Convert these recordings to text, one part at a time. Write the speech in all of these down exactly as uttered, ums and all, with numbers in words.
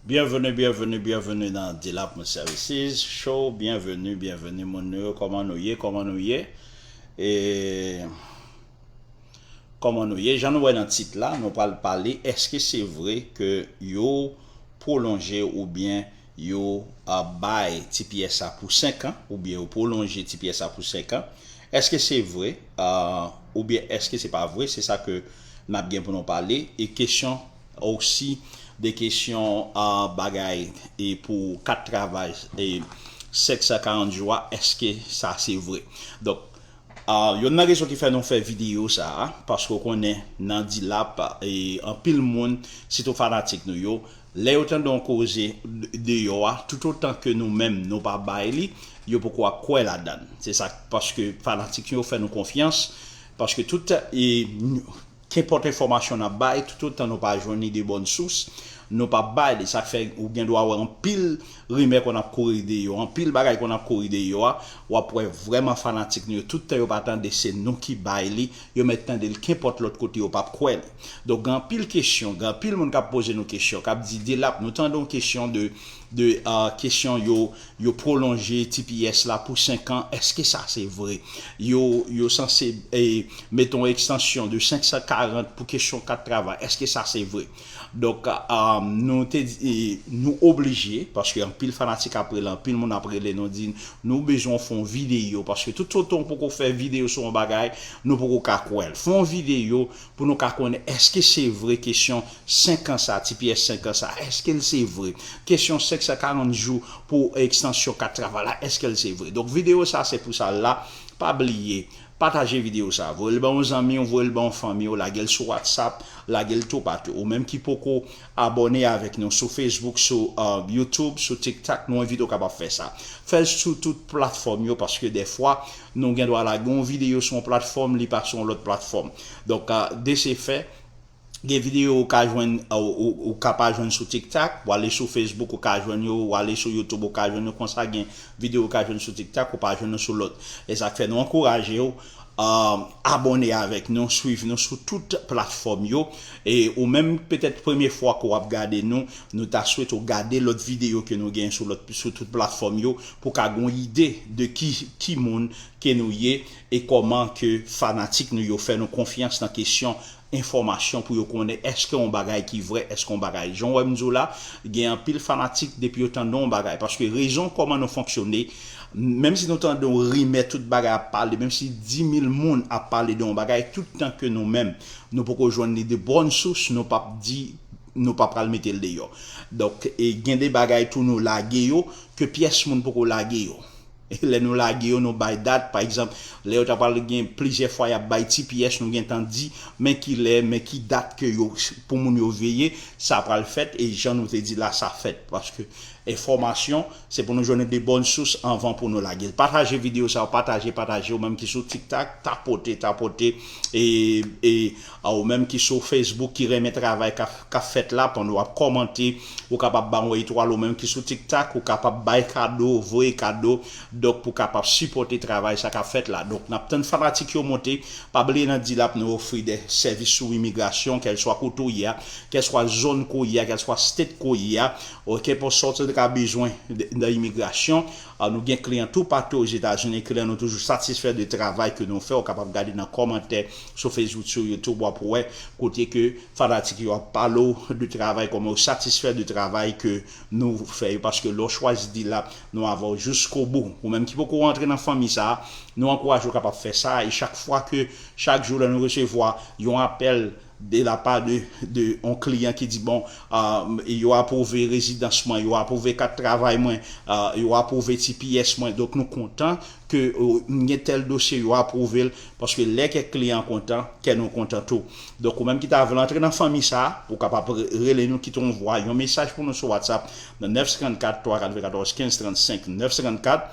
Byenveni, byenveni, byenveni nan Dilap Services Show. Byenveni, byenveni moun nou yo. Kòman nou ye? Kòman nou ye? E kòman nou ye? Jan nou wè nan tit la, nou pral pale, èske se vre ke yo pwolonje oubyen yo a bay T P S la pou senk an, oubyen yo pwolonje T P S la pou senk an? Èske se vre? A, oubyen èske se pa vre? Se sa ke n ap gen pou nou pale. E kesyon osi de kesyon a bagay e pou kat travay e senk san karant jou a, èske sa se vre? Donk, a, youn nan rezon ki fè nou fè videyo sa a, paske w konnen nan Dilap e anpil moun, sitou fanatik nou yo, lè yo tande yon koze deyò a, toutotan ke nou menm nou pa bay li, yo poko ap kwè ladan l. Se sa, paske fanatik yo fè nou konfyans, paske tout e kenpòt enfòmasyon n ap bay, toutotan nou pa jwenn li de bòn sous, nou p ap bay li. Sa k fè ou gen dwa wè anpil rimè konn ap kouri deyò, anpil bagay konn ap kouri deyò a, w ap wè vrèman fanatik nou yo, tout tan yo pa tande se nou ki bay li, yo mèt tande l kenpòt lòt kote, yo p ap kwè li. Donk, gen anpil kesyon, gen anpil moun k ap poze nou kesyon, k ap di, Dilap, nou tande yon kesyon de, de, a, kesyon yo, yo pwolonje T P S la pou senk an, èske sa se vre? Yo, yo sanse e, mete yon ekstansyon de senk san karant pou kesyon kat travay, èske sa se vre? Donk, a, nou te di, e, nou oblije, paske anpil fanatik ap rele, anpil moun ap rele nou, di nou bezwen fè yon videyo, paske toutotan w poko fè videyo sou yon bagay, nou poko ka kwè l. Fè yon videyo pou nou ka konnen èske se vre kesyon senk an sa, T P S senk an sa, èske l se vre? Kesyon senk san karant jou pou ekstansyon kat travay la, èske l se vre? Donk, videyo sa se pou sa l la. Pa bliye, pataje videyo sa, voye l ba yon zanmi w, voye l ba yon fanmi w, lage l sou WhatsApp, lage l toupatou. Ou menm ki poko abòne avèk nou sou Facebook, sou, a, YouTube, sou TikTok, nou envite w kapab fè sa. Fè l sou tout platfòm yo, paske dèfwa, nou gen dwa lage yon videyo sou yon platfòm, li pa sou yon lòt platfòm. Donk, a, de se fè, gen videyo ou ka jwenn, ou, ou, ou ka pa jwenn sou TikTok, w ale sou Facebook, ou ka jwenn yo, w ale sou YouTube, ou ka jwenn yo, konsa gen videyo ou ka jwenn sou TikTok, ou pa jwenn yo sou lòt. E sa k fè nou ankouraje w, a, abòne avèk nou, swiv nou sou tout platfòm yo. E ou menm, petèt premye fwa ke w ap gade nou, nou ta swete w gade lòt videyo ke nou gen sou lòt, sou tout platfòm yo, pou ka gen yon ide de ki, ki moun ke nou ye e kòman ke fanatik nou yo fè nou konfyans nan kesyon enfòmasyon pou yo konnen èske yon bagay ki vrè, èske yon bagay. Jan w wè m di w la, gen anpil fanatik depi yo tande yon bagay. Paske rezon kòman nou fonksyone, menm si nou tande yon rimè, tout bagay ap pale, menm si di mil moun ap pale de yon bagay, tout tan ke nou menm, nou poko jwenn li de bòn sous, nou p ap di, nou pa pral mete l deyò. Donk, e gen de bagay tou nou lage yo, ke pyès moun poko lage yo. E lè nou lage yo, nou bay dat. Pa egzanp, lè yo ta pral gen plizyè fwa y ap bay T P S, nou gentan di, men ki lè, men ki dat ke yo, pou moun yo veye, sa pral fèt, e jan nou te di la, sa fèt. Paske enfòmasyon, se pou nou jwenn de bòn sous anvan pou nou lage l. Pataje videyo sa yo, pataje, pataje, ou menm ki sou TikTok, tapote, tapote, e, e, a, ou menm ki sou Facebook, ki renmen travay k ap, k ap fèt la, pandan w ap kòmante, ou kapab ba yon etwal, ou menm ki sou TikTok, ou kapab bay kado, voye kado, donk pou kapab sipòte travay sa k ap fèt la. Donk, n ap tann fanatik yo monte. Pa bliye nan Dilap nou ofri de sèvis sou imigrasyon, kèlswa kote w ye a, kèlswa zòn ke w ye a, kèlswa state ke w ye a, oke, pou sa w ta bezwen de, nan imigrasyon. A, nou gen kliyan toupatou Ozetazini, kliyan nou toujou satisfè de travay ke nou fè. Ou kapab gade nan kòmantè sou Facebook, sou YouTube, w ap wè kote ke fanatik yo ap pale w de travay, kòman yo satisfè de travay ke nou fè yo, paske lè w chwazi Dilap, nou avè w jiskobou. Ou menm ki poko rantre nan fanmi sa a, nou ankouraje w kapab fè sa, e chak fwa ke, chak jou lè nou resevwa yon apèl de la pa de, de yon kliyan ki di, bon, a, yo apwouve rezidans mwen, yo apwouve kat travay mwen, a, yo apwouve T P S mwen, donk nou kontan ke, o, gen tèl dosye yo apwouve l, paske lè kèk kliyan kontan, kè nou kontan tou. Donk, ou menm ki ta vle antre nan fanmi sa a, ou kapab re-, rele nou, kite yon vwa, yon mesaj pou nou sou WhatsApp nan nèf san trannkat, twa katrevenkatòz, kenz trannsenk, nèf san trannkat,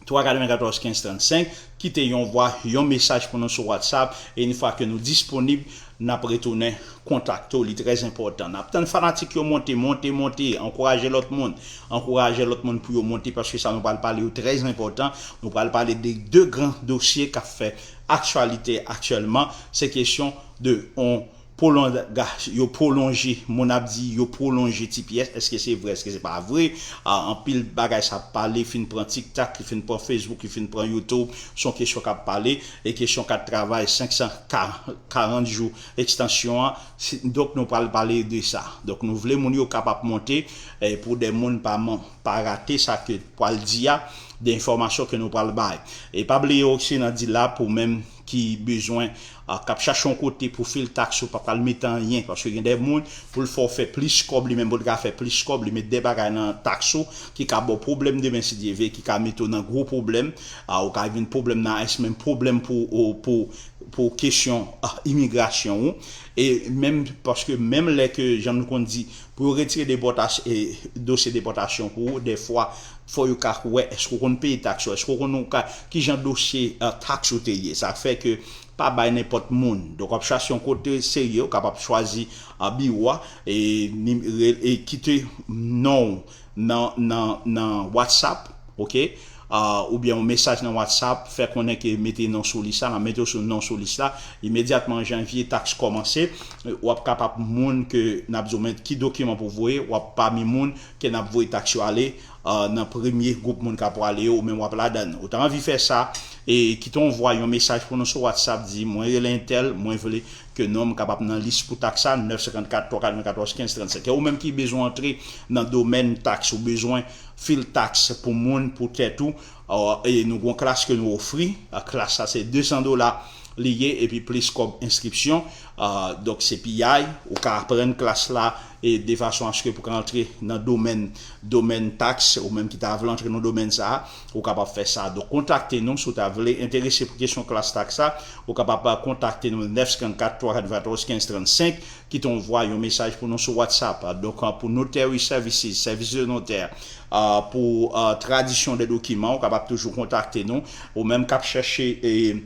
twa katrevenkatòz, kenz trannsenk, kite yon vwa, yon mesaj pou nou sou WhatsApp, e yon fwa ke nou disponib, n ap retounen kontakte w, li trè enpòtan. N ap tann fanatik yo monte, monte, monte, ankouraje lòt moun, ankouraje lòt moun pou yo monte, paske sa nou pral pale yo trè enpòtan. Nou pral pale de de gran dosye k ap fè aktyalite aktyèlman, se kesyon de yon pwolonga- yo pwolonje, moun ap di yo pwolonje T P S, èske se vre, èske se pa vre? Ah, anpil bagay sa ap pale, fin pran TikTok, li fin pran Facebook, li fin pran YouTube, se yon kesyon k ap pale, e kesyon kat travay, senk san karant jou ekstansyon an, si- donk nou pral pale de sa. Donk nou vle moun yo kapab monte, eh, pou de moun pa man- pa rate sa ke pral di a, de enfòmasyon ke nou pral bay. E pa bliye osi nan di la pou menm ki bezwen, ah, k ap chache yon kote pou fil taks ou pa pral mete anyen, paske gen de moun pou l fè w fè plis kòb, li menm pou l ka fè plis kòb, li met de bagay nan taks ou ki ka ba w pwoblèm demen si Dye vle, ki ka mete w nan gwo pwoblèm, ah, ou ka vin pwoblèm nan ICE, menm pwoblèm pou, pou, pou kesyon, ah, imigrasyon ou. E menm, paske menm lè ke, jan nou konn di, pou yo retire depòtas- e, dosye depòtasyon pou ou, dèfwa, fò yo ka wè èske w konn peye taks ou, èske w konn ou ka, ki jan dosye, eh, taks ou te ye. Sa fè ke pa bay nenpòt moun. Donk, w ap chache yon kote serye, ou kapab chwazi, ah, biwo a, e, nim- re- e kite non w nan, nan, nan WhatsApp, oke? Ah, oubyen yon mesaj nan WhatsApp, fè konnen ke mete non sou lis la, n ap mete w sou non sou lis la. Imedyatman janvye taks kòmanse, w ap kapab moun ke n ap di w men ki dokiman pou voye, w ap pami moun ke n ap voye taks yo ale, ah, nan premye gwoup moun k ap prale yo, ou menm w ap ladan l. Ou ta anvi fè sa, e kite yon vwa, yon mesaj pou nou sou WhatsApp, di, "Mwen rele entèl, mwen vle ke non m kapab nan lis pou taks sa, nèf san katrannkat, twa katrevenkatòz, kenz trannsenk." E ou menm ki bezwen antre nan domèn taks, ou bezwen fil taks pou moun, pou tèt ou, ah, e nou gon klas ke nou ofri, ah, klas sa se de san dola li ye, epi plis kòb enskripsyon, ah, donk se piyay, ou ka aprann klas la, e de fason aske pou ka antre nan domèn, domèn taks, ou menm ki ta vle antre nan domèn sa a, ou kapab fè sa. Donk, kontakte nou si w ta vle enterese pou kesyon klas taks sa, ou kapab kontakte nou nèf san katrannkat, twa katrevenkatòz, kenz trannsenk, kite yon vwa, yon mesaj pou nou sou WhatsApp. Donk, ah, pou notary services, sèvis de notè, ah, pou, ah, tradisyon de dokiman, ou kapab toujou kontakte nou. Ou menm k ap chèche, e,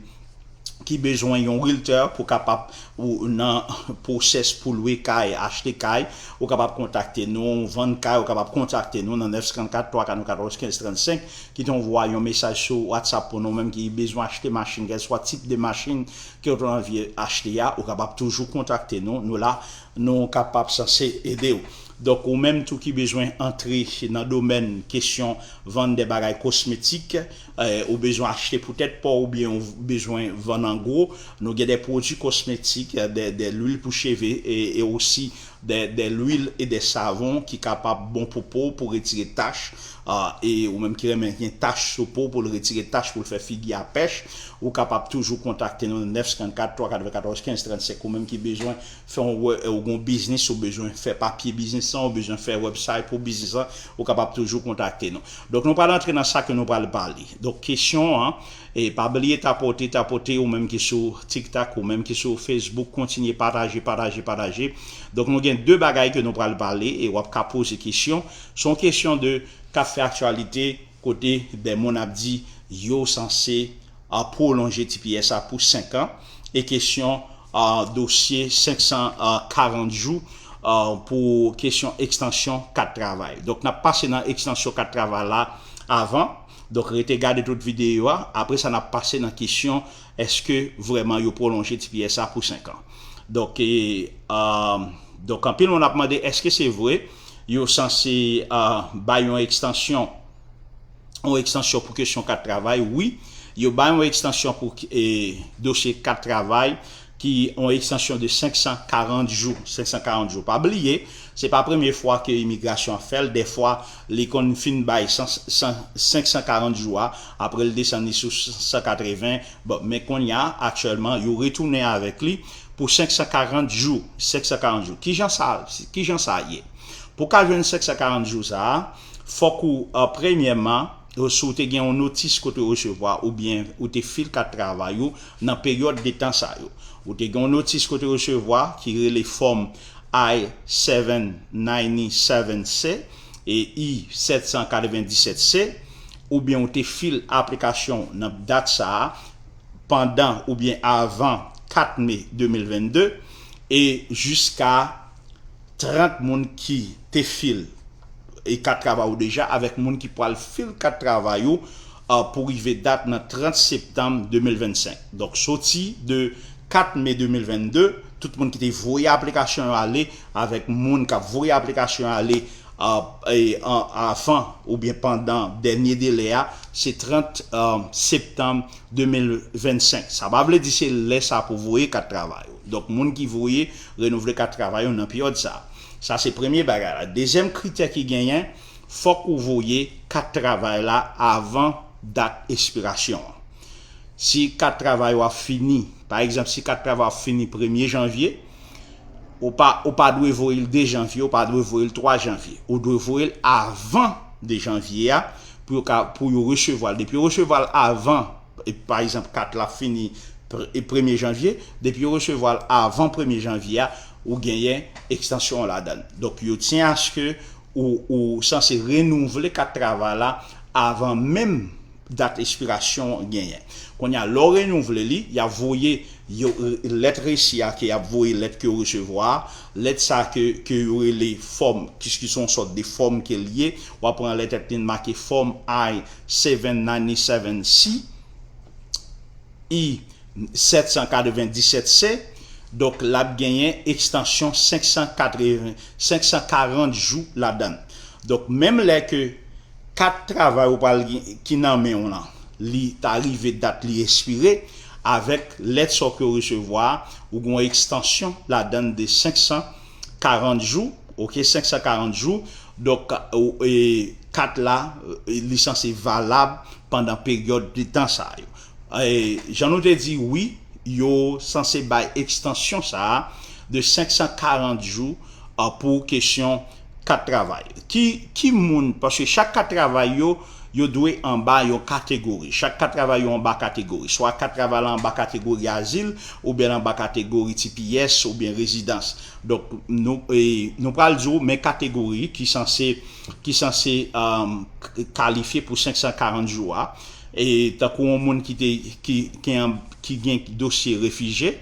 ki bezwen yon realtor pou kapab ou nan pwosès pou lwe kay, achte kay, ou kapab kontakte nou, vann kay, ou kapab kontakte nou nan nèf san katrannkat, twa katrevenkatòz, kenz trannsenk, kite yon vwa, yon mesaj sou WhatsApp pou nou menm ki bezwen achte machin, kèlswa tip de machin ke w ta anvi achte a, ou kapab toujou kontakte nou. Nou la, nou kapab sanse ede w. Donk, ou menm tou ki bezwen antre nan domèn kesyon vann de bagay kosmetik, eh, ou bezwen achte pou tèt pa w oubyen ou bezwen vann an gwo, nou gen de pwodui kosmetik, de, de lwil pou cheve e, e osi de, de lwil e de savon ki kapab bon pou po, pou retire tach, ah, e ou menm ki renmen gen tach sou po, pou l retire tach, pou l fè figi a pèch, ou kapab toujou kontakte nou nèf san katrannkat, twa katrevenkatòz, kenz trannsenk, ou menm ki bezwen fè yon wè, ou gon biznis, ou bezwen fè papye biznis lan, ou bezwen fè website pou biznis lan, ou kapab toujou kontakte nou. Donk, nou pral antre nan sa ke nou pral pale. Donk, kesyon an, e pa bliye tapote, tapote, ou menm ki sou TikTok, ou menm ki sou Facebook, kontinye pataje, pataje, pataje. Donk, nou gen de bagay ke nou pral pale, e w ap ka poze kesyon. Se yon kesyon de k ap fè aktyalite, kote de moun ap di yo sanse, ah, pwolonje T P S a pou senk an, e kesyon, ah, dosye senk san karant jou, ah, pou kesyon ekstansyon kat travay. Donk, n ap pase nan ekstansyon kat travay la avan. Donk, rete gade tout videyo a. Apre sa, n ap pase nan kesyon, èske vrèman yo pwolonje T P S a pou senk an? Donk, e, ah, donk, anpil moun ap mande, èske se vre yo sanse, ah, bay yon ekstansyon, yon ekstansyon pou kesyon kat travay? Wi, yo bay yon ekstansyon pou, e, dosye kat travay ki yon ekstansyon de senk san karant jou, senk san karant jou. Pa bliye, se pa premye fwa ke imigrasyon ap fè l, dèfwa li konn fin bay san, san, senk san karant jou a, apre l desann li sou san katreven. Bon, men kounye a, aktyèlman, yo retounen avèk li pou senk san karant jou, senk san karant jou. Kijan sa, kijan sa ye? Pou w ka jwenn senk san karant jou sa a, fòk ou, ah, premyèman, si w te gen yon notis ke w te resevwa oubyen ou te fil kat travay ou nan peryòd de tan sa yo. Ou te gen yon notis ke w te resevwa ki rele fòm I seven ninety-seven C e I sèt san katrevenndisèt C, oubyen ou te fil aplikasyon nan dat sa a, pandan oubyen avan kat me de mil vennde, e jiska trant moun ki te fil e kat travay ou deja, avèk moun ki pral fil kat travay ou, ah, pou rive dat nan trant septanm de mil vennsenk. Donk, soti de kat me de mil vennde, Tout moun ki te voye aplikasyon yo ale, avèk moun k ap voye aplikasyon yo ale, uh, e, an, avan oubyen pandan dènye delè a, se trant uh, septanm de mil vennsenk. Sa pa vle di se lè sa pou voye kat travay ou. Donk, moun ki voye renouvle kat travay ou nan peryòd sa. Sa se premye bagay la. Dezyèm kritè ki genyen, fòk ou voye kat travay la avan dat ekspirasyon an. Si kat travay ou ap fini, pa egzanp, si kat travay ou ap fini premye janvye, ou pa, ou pa dwe voye l de janvye, ou pa dwe voye l twa janvye. Ou dwe voye l avan de janvye a pou yo, ka, pou yo resevwa l. Depi yo resevwa l avan, e, pa egzanp, kat la fini premye janvye, depi yo resevwa l avan premye janvye a, ou genyen ekstansyon ladan l. Donk, yo tyen aske ou, ou sanse renouvle kat travay la avan menm dat ekspirasyon genyen. Kounye a, lè w renouvle li, y ap voye yo, lèt resi a ke y ap voye lèt ke w resevwa a, lèt sa ke, ke yo rele fòm, ki, ki se yon sòt de fòm ke l ye, w ap pran lèt li make fòm I seven ninety-seven C, I sèt san katrevenndisèt C, donk l ap genyen ekstansyon senk san katreven, senk san karant jou ladan l. Donk, menm lè ke kat travay ou pral gen, ki nan men w lan, li ta rive dat li ekspire, avèk lèt sa w ke w resevwa a, ou gen yon ekstansyon ladan l de senk san karant jou, oke, senk san karant jou. Donk, ou, e, kat la, e, li sanse valab pandan peryòd de tan sa yo. E, jan nou te di, wi, yo sanse bay ekstansyon sa a de senk san karant jou, a, pou kesyon kat travay. Ki, ki moun, paske chak kat travay yo, yo dwe anba yon kategori. Chak kat travay yo anba kategori. Swa kat travay la anba kategori azil, oubyen l anba kategori T P S, oubyen rezidans. Donk, nou, e, nou pral di w, men kategori ki sanse, ki sanse, um, k-, kalifye pou senk san karant jou a. E tankou yon moun ki te, ki, ki an, ki gen dosye refijye,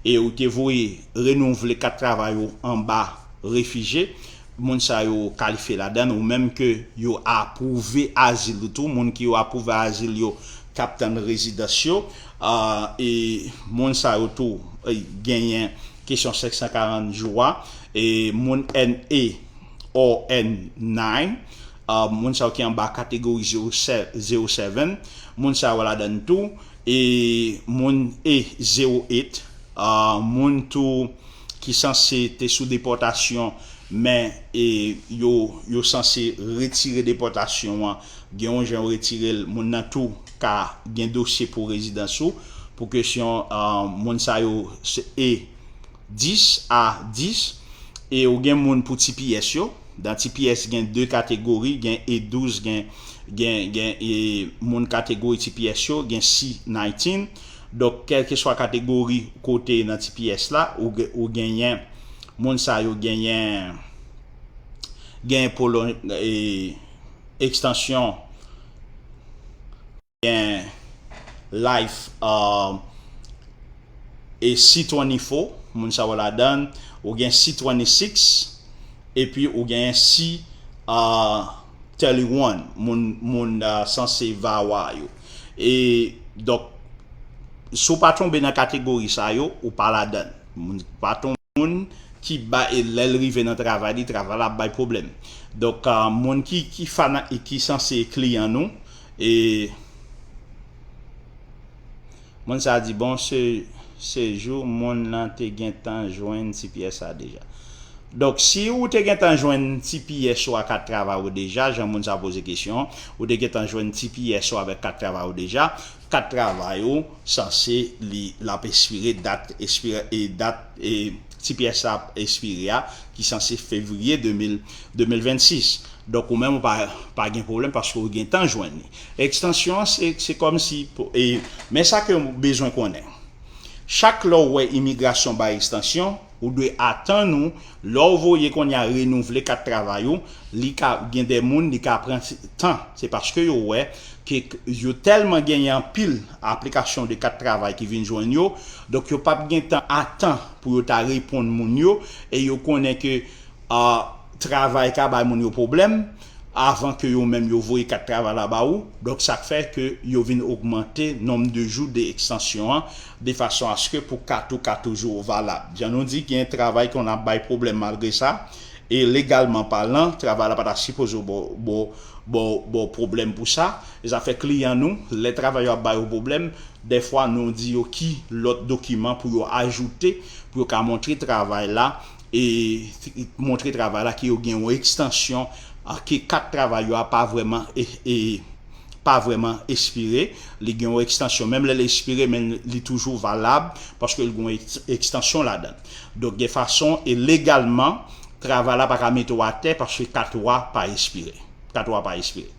e ou te voye renouvle kat travay ou anba refijye, moun sa yo kalifye ladan l, ou menm ke yo apwouve azil ou tou, moun ki yo apwouve azil yo k ap tann rezidans yo, a, e moun sa yo tou, e, genyen kesyon senk san karant jou a, e moun N A or N nine, a, moun sa yo ki anba kategori zewo sèt, zewo sèt, moun sa yo ladan l tou, e moun E zewo uit, a, moun tou ki sanse te sou depòtasyon, men, e, yo, yo sanse retire depòtasyon an, gen yon jan yo retire l, moun nan tou ka gen dosye pou rezidans ou, pou kesyon, a, moun sa yo se E dis a dis, e ou gen moun pou T P S yo. Dan T P S gen de kategori, gen E douz, gen, gen, gen, e moun kategori T P S yo, gen C nineteen. Donk, kèlkeswa kategori kote nan T P S la, ou, gen- ou genyen, moun sa yo genyen, genyen pwolon-, e, ekstansyon, gen life, uh, e C twenty-four, moun sa yo ladan, ou gen C twenty-six, epi ou gen C, uh, thirty-one, moun, moun, uh, sanse vawa yo. E, donk, si w pa tonbe nan kategori sa yo, ou pa ladan. Moun pa tonbe, moun ki ba, e lè l rive nan travay li, travay la ap bay pwoblèm. Donk, a, moun ki, ki fana, e ki sanse kliyan nou, e moun sa di, bon, se, se jou moun nan te gentan jwenn T P S la deja. Donk, si ou te gentan jwenn T P S ou a kat travay ou deja, jan moun sa poze kesyon, ou te gentan jwenn T P S ou avèk kat travay ou deja, kat travay ou sanse li, l ap ekspire, dat ekspire, e dat, e T P S la ap ekspire a, ki sanse fevriye de mil, de mil vennsis. Donk, ou menm ou pa, pa gen pwoblèm paske ou gentan jwenn li. Ekstansyon an, se, se kòmsi, pou- e, men sa ke w bezwen konnen. Chak lè w wè imigrasyon bay ekstansyon, ou dwe atann ou, lè w voye kounye a renouvle kat travay ou, li ka gen de moun, li ka pran tan. Se paske yo wè ke k- yo tèlman genyen anpil aplikasyon de kat travay ki vin jwenn yo, donk yo p ap gen tan atan pou yo ta reponn moun yo, e yo konnen ke, a, travay ka bay moun yo pwoblèm, avan ke yo menm yo voye kat travay la ba ou. Donk, sa k fè ke yo vin ogmante nonb de jou de ekstansyon an, de fason aske pou kat ou ka toujou valab. Jan nou di, gen travay ke w ap bay pwoblèm malgre sa, e legalman palan, travay la pa ta sipoze ba w, ba w, ba w, ba w pwoblèm pou sa. E sa fè kliyan nou, lè travay yo ap ba yo pwoblèm, dèfwa nou di yo ki lòt dokiman pou yo ajoute, pou yo ka montre travay la, e montre travay la ke yo gen yon ekstansyon, a, ke kat travay yo a pa vrèman, e, e, pa vrèman ekspire. Li gen yon ekstansyon, menm lè l ekspire, men li toujou valab, paske l gen yon eks-, ekstansyon ladan l. Donk, gen fason, e legalman, travay la pa ka mete w atè, paske kat ou a pa ekspire. Kat ou a pa ekspire.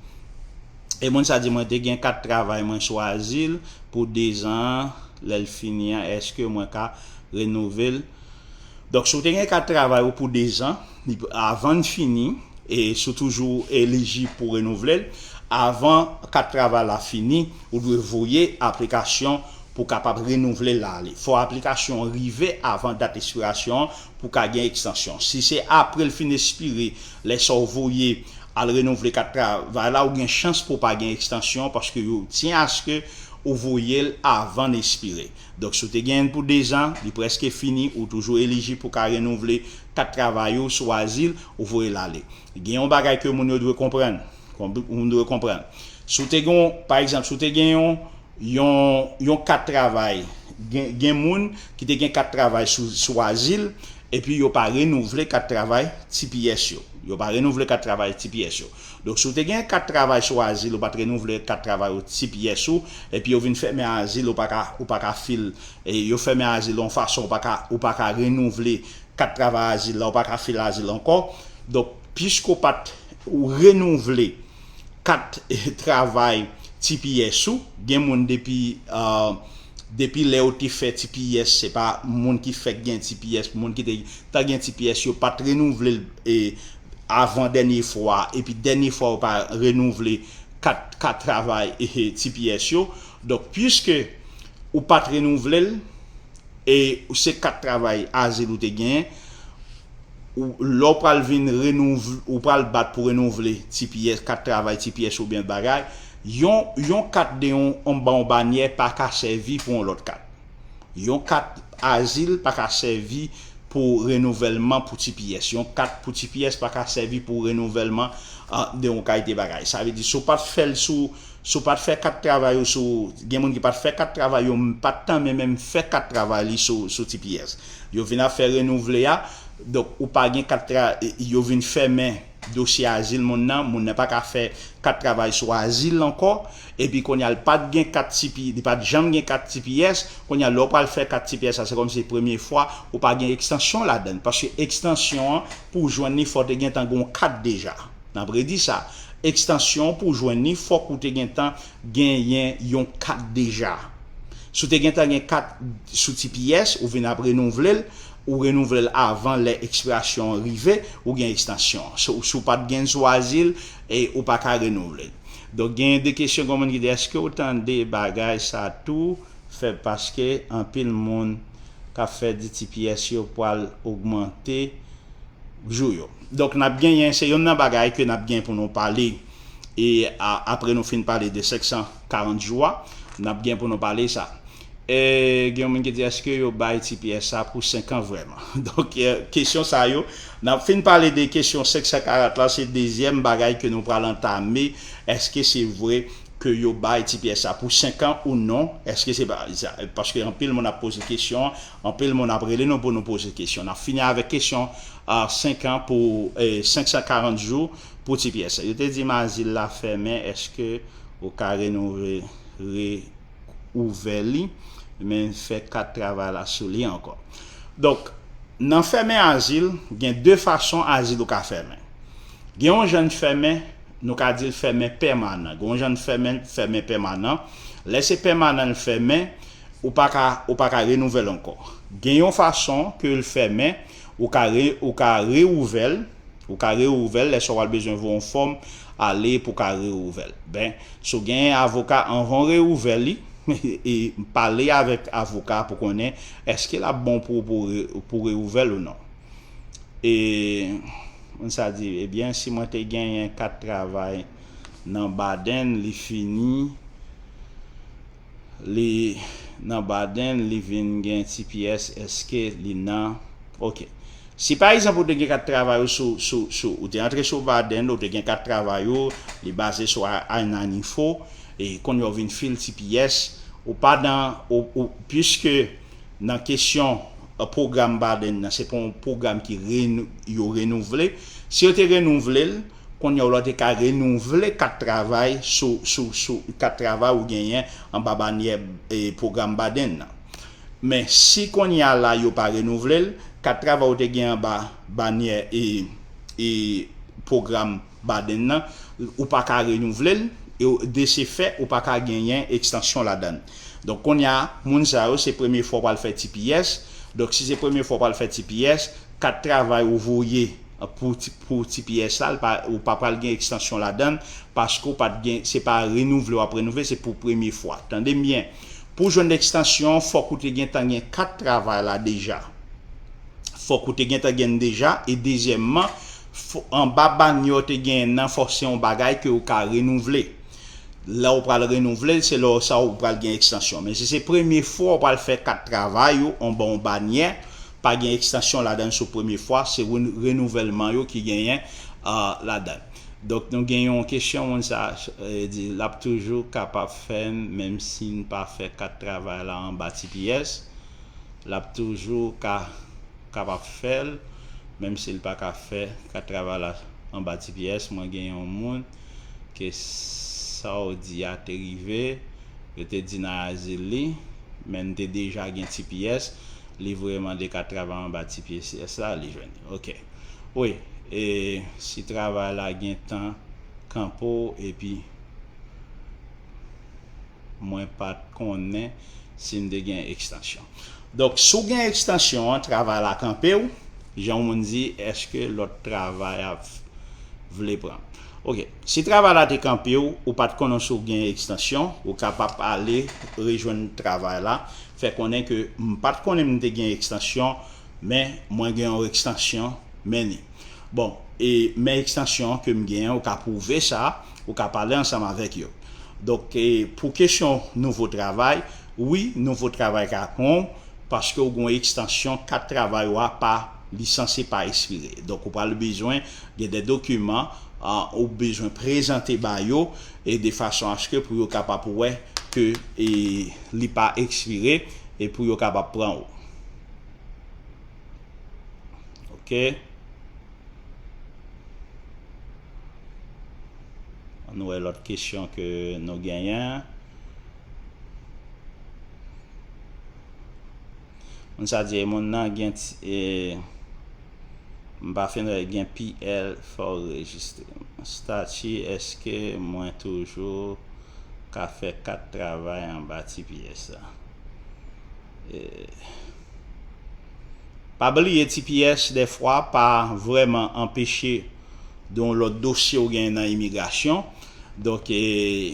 E moun sa di, "Mwen te gen kat travay mwen sou azil pou dezan, lè l fini an, èske mwen ka renouvle l?" Donk, si w te gen kat travay ou pou dezan, li, avan l fini, e si w toujou elijib pou renouvle l, avan kat travay la fini, ou dwe voye aplikasyon pou w kapab renouvle l ale. Fò aplikasyon an rive avan dat ekspirasyon an pou w ka gen ekstansyon. Si se apre l fin ekspire, lè sa w voye al renouvle kat travay la, ou gen chans pou w pa gen ekstansyon paske yo tyen aske ou voye l avan l ekspire. Donk, si w te gen l pou dezan, li prèske fini, ou toujou elijib pou w ka renouvle kat travay ou sou azil, ou voye l ale. Gen yon bagay ke moun yo dwe konprann. Konp-, moun dwe konprann. Si w te gen, pa egzanp, si w te gen yon, yon, yon kat travay, gen, gen moun ki te gen kat travay sou, sou azil, epi yo pa renouvle kat travay T P S yo. Yo pa renouvle kat travay T P S yo. Donk, si w te gen kat travay sou azil, ou pa t renouvle kat travay ou T P S ou, epi yo vin fèmen azil, ou pa ka, ou pa ka fil, e yo fèmen azil yon fason, ou pa ka, ou pa ka renouvle kat travay azil la, ou pa ka fil azil ankò. Donk, piske w pa t, ou renouvle kat, eh, travay T P S ou, gen moun depi, ah, depi lè yo te fè T P S, se pa moun ki fèk gen T P S, moun ki te, ta gen T P S, yo pa t renouvle l, eh, avan dènye fwa, epi dènye fwa yo pa renouvle kat, kat travay, eh, T P S yo. Donk, piske ou pa t renouvle l, e se kat travay azil ou te genyen, ou, lè w pral vin renouvle, ou pral bat pou renouvle T P S, kat travay T P S oubyen bagay, yon, yon kat de yon, anba yon banyè pa ka sèvi pou yon lòt kat. Yon kat azil pa ka sèvi pou renouvèlman pou T P S. Yon kat pou T P S pa ka sèvi pou renouvèlman, ah, de yon kalite bagay. Sa vle di, si w pa t fè l sou, si w pa t fè kat travay ou sou, gen moun ki pa t fè kat travay yo, m pa t tanmen menm fè kat travay li sou, sou T P S. Yo vin ap fè renouvle a, donk ou pa gen kat tra-, yo vin fèmen dosye azil moun nan, moun nan pa ka fè kat travay sou azil ankò, epi kounye a l pa t gen kat T P, li pa t janm gen kat T P S, kounye a lè w pral fè kat T P S la, se kòmsi se premye fwa, ou pa gen ekstansyon ladan l, paske ekstansyon an, pou w jwenn li, fò w te gentan gen yon kat deja. N ap redi sa, ekstansyon pou w jwenn li, fòk ou te gentan genyen yon kat deja. Si w te gentan gen kat sou T P S, ou vin ap renouvle l, ou renouvle l avan lè ekspirasyon an rive, ou gen ekstansyon an. Si, si w pa t gen l sou azil, e ou pa ka renouvle l. Donk, gen de kesyon, gen moun ki di, èske w tande bagay sa tou fè paske anpil moun k ap fè di T P S yo pral ogmante jou yo. Donk, n ap genyen, se youn nan bagay ke n ap gen pou nou pale, e a, apre nou fin pale de senk san karant jou a, n ap gen pou nou pale sa. E gen yon moun ki di, èske yo bay T P S sa pou senk an vrèman? Donk, e, kesyon sa yo, n ap fin pale de kesyon senk san karant la, se dezyèm bagay ke nou pral antame, èske se vre ke yo bay T P S sa pou senk an ou non? Èske se pa, sa, paske anpil moun ap poze kesyon, anpil moun ap rele nou pou nou poze kesyon. N ap fini avèk kesyon, a, senk an pou, e, senk san karant jou pou T P S. Yo te di m azil la fèmen, èske ou ka renove, re, ouvè li, men fè kat travay la sou li ankò. Donk, nan fèmen azil, gen de fason azil ou ka fèmen. Gen yon jan l fèmen, nou ka di l fèmen pèmanan. Gen yon jan l fèmen, fèmen pèmanan. Lè se pèmanan l fèmen, ou pa ka, ou pa ka renouvle l ankò. Gen yon fason ke l fèmen, ou ka re, ou ka reouvè l, ou ka reouvè l, lè sa w al bezwen voye yon fòm, ale pou w ka reouvè l. Ben, si w gen avoka anvan w reouvè li, e pale avèk avoka pou konnen èske l ap bon pou, pou, re, pou reouvè l ou non. E Moun sa di, ebyen, si mwen te genyen kat travay nan Baden, li fini, li nan Baden, li vin gen T P S, èske li nan? Ok. Si pa egzanp ou te gen kat travay ou sou, sou, sou, ou te antre sou Baden, ou te gen kat travay ou, li baze sou I nine info, e kounye a ou vin file T P S, ou pa nan, ou, ou, piske nan kesyon pwogram Baden nan, se pa yon pwogram ki renou, yo renouvle. Si yo te renouvle l, kounye a w la te ka renouvle kat travay sou, sou, sou kat travay ou genyen anba banyè e pwogram Baden nan. Men si kounye a la yo pa renouvle l, kat travay ou te gen anba banyè e, e pwogram Baden nan, ou pa ka renouvle l, e de se fè, ou pa ka genyen ekstansyon ladan l. Donk, kounye a, moun sa yo, se premye fwa w pral fè T P S. Donk, si se premye fwa w pral fè T P S, kat travay ou voye pou, pou T P S la, pa, ou pa pral gen ekstansyon ladan l, paske w pa t gen, se pa renouvle w ap renouvle, se pou premye fwa. Tande m byen, pou jwenn ekstansyon, fòk ou te gentan gen kat travay la deja. Fòk ou te gentan gen deja, e dezyèmman, anba banyè w te genyen nan, fòk se yon bagay ke ou ka renouvle. Lè ou pral renouvle l, se lè sa ou pral gen ekstansyon. Men si se premye fwa ou pral fè kat travay ou anba yon banyè, pa gen ekstansyon ladan l sou premye fwa, se renouvèlman yo ki genyen uh, ladan l. Donk, nou gen yon kesyon, moun sa di, l ap toujou kapab fè l, menm si n pa fè kat travay la anba T P S. L ap toujou ka, kapab fè l, menm si l pa ka fè kat travay la anba T P S. Mwen gen yon moun ke sa w di a te rive, yo te di nan azil li, men n te deja gen T P S, li voye mande kat travay anba T P S la, li jwenn li. Ok. Wi, e si travay la gen tan kanpe w epi mwen pa t konnen si m te gen ekstansyon. Donk, si w gen ekstansyon an, travay la kanpe w, jan yon moun di, èske lòt travay ap vle pran? Ok, si travay la te kanpe w, ou pa t konnen si w gen ekstansyon, ou kapab ale rejwenn travay la, fè konnen ke m pa t konnen m te gen ekstansyon, men mwen gen yon ekstansyon, men li. Bon, e men ekstansyon ke m genyen, ou ka pwouve sa, ou ka pale ansanm avèk yo. Donk, e pou kesyon nouvo travay, wi, nouvo travay ka pran w, paske w gen yon ekstansyon kat travay ou a pa, li sanse pa ekspire. Donk, ou pral bezwen gen de dokiman, a, ou bezwen prezante ba yo, e de fason aske pou yo kapab wè ke, e, li pa ekspire, e pou yo kapab pran ou. Ok. Ann wè lòt kesyon ke nou genyen. Moun sa di, e moun nan gen ti, e, m pa fin wè, gen P L, fò w rejistre. Stati, èske mwen toujou ka fè kat travay anba T P S la? E, pa bliye, T P S, dèfwa, pa vrèman anpeche de yon lòt dosye w genyen nan imigrasyon. Donk, e,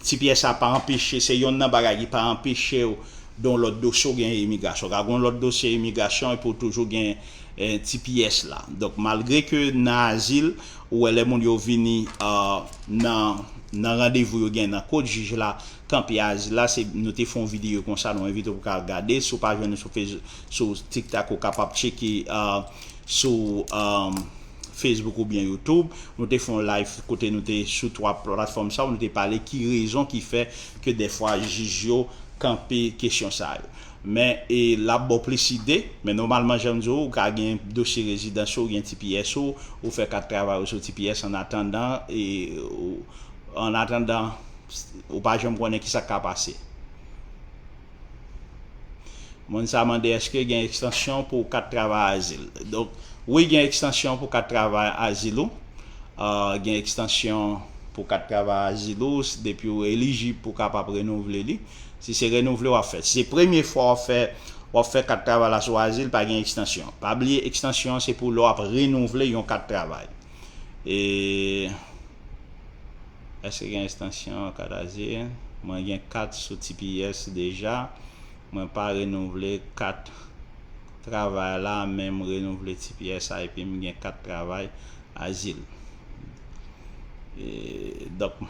T P S la pa anpeche, se yonn nan bagay ki pa anpeche w de yon lòt dosye w genyen imigrasyon. Ka gen yon lòt dosye imigrasyon epi w toujou gen, e, T P S la. Donk, malgre ke nan azil, ou wè lè moun yo vini, a, nan, nan randevou yo genyen nan kot jij la kanpe azil la, se, nou te fè yon videyo konsa, nou envite w pou ka gade. Si w pa jwenn nou sou Face-, sou TikTok, ou kapab tcheke, a, sou, a, Facebook oubyen YouTube. Nou te fè yon live kote nou te sou twa platfòm sa yo, nou te pale ki rezon ki fè ke dèfwa jij yo kanpe kesyon sa yo. Men, e, l ap ba w plis ide, men nòmalman, jan m di w, ou ka gen dosye rezidans ou, ou gen T P S ou, ou fè kat travay ou sou T P S annatandan, e, ou, annatandan, ou pa janm konnen ki sa k ka pase. Moun sa mande èske gen ekstansyon pou kat travay azil. Donk, wi, gen ekstansyon pou kat travay azil ou. A, gen ekstansyon pou kat travay azil ou, s-, depi w elijib pou w kapab renouvle li. Si se renouvle w ap fè. Si se premye fwa w ap fè, w ap fè kat travay la sou azil, pa gen ekstansyon. Pa bliye, ekstansyon an se pou lè w ap renouvle yon kat travay. E, èske gen ekstansyon kat azil? Mwen gen kat sou T P S deja. Mwen pa renouvle kat travay la, men m renouvle T P S a epi m gen kat travay azil. E, donk,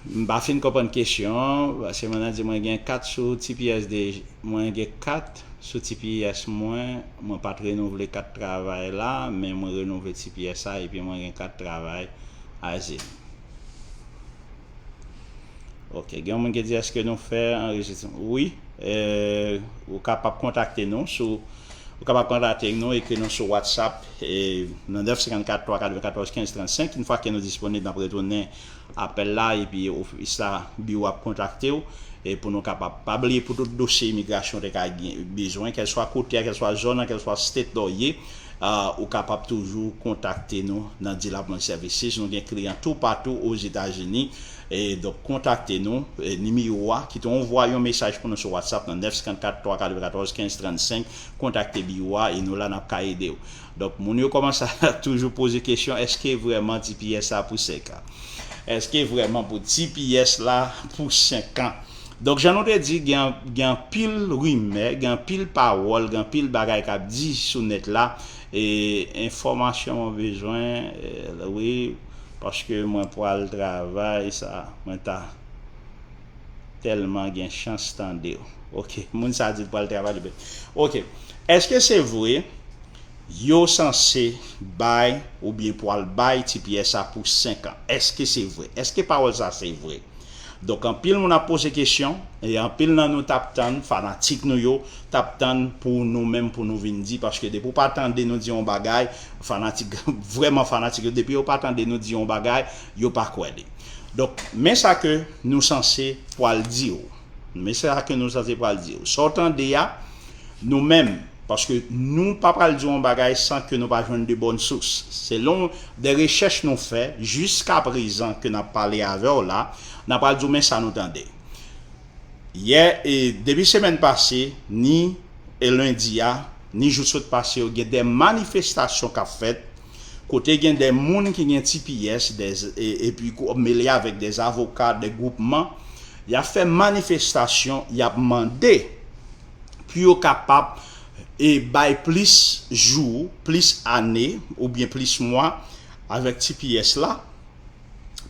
m pa fin konprann kesyon an, paske mwen nan di mwen gen kat sou T P S de, mwen gen kat sou T P S mwen, mwen pa t renouvle kat travay la, men mwen renouvle T P S a epi mwen gen kat travay azil. Ok, gen yon moun ki di, èske nou fè anrejistreman? Wi, eh, ou kapab kontakte nou sou, ou kapab kontakte nou, ekri nou sou WhatsApp, e, nan nèf senkannkat twa katrevenkatòz kenz trannsenk. Yon fwa ke nou disponib, n ap retounen apèl la, epi ofis la, biwo ap kontakte w, e pou nou kapab, pa bliye pou tout dosye imigrasyon te ka gen, bezwen, kèlswa kote a, kèlswa zòn nan, kèlswa state la w ye, ah, ou kapab toujou kontakte nou nan Deal Appointment Services. Nou gen kliyan toupatou Ozetazini. E donk, kontakte nou, e, nimewo a, kite yon vwa yon mesaj pou nou sou WhatsApp nan nèf senkannkat twa katrevenkatòz kenz trannsenk. Kontakte biwo a, e nou la, n ap ka ede w. Donk, moun yo kòmanse a toujou poze kesyon, èske vrèman T P S a pou senk an? Èske vrèman pou T P S la pou senk an? Donk, jan nou te di, gen, gen anpil rimè, gen anpil pawòl, gen anpil bagay k ap di sou nèt la. E enfòmasyon mwen bezwen, e, wi, paske mwen pral travay sa, mwen ta tèlman gen chans tande w. Ok, moun sa di l pral travay li. Ok, èske se vre yo sanse bay oubyen pral bay T P S a pou senk an? Èske se vre? Èske pawòl sa se vre? Donk, anpil moun ap poze kesyon, e anpil nan nou t ap tann, fanatik nou yo, t ap tann pou nou menm, pou nou vin di, paske depi w pa tande nou di yon bagay, fanatik, vrèman fanatik yo, depi yo pa tande nou di yon bagay, yo pa kwè li. Donk, men sa ke nou sanse pral di w. Men sa ke nou sanse pral di w. Sa w tande a, nou menm, paske nou pa pral di yon bagay san ke nou pa jwenn de bòn sous. Selon de rechèch nou fè, jiska prezan ke n ap pale avè w la, n ap pral di w men sa nou tande. Yè, e, depi semèn pase, ni, e, lendi a, ni jou sot pase yo, gen de manifestasyon k ap fèt, kote gen de moun ki gen T P S, de, e, epi gwo-, mele avèk de avoka, de gwoupman, y ap fè manifestasyon, y ap mande pou yo kapab, e, bay plis jou, plis ane, oubyen plis mwa avèk T P S la,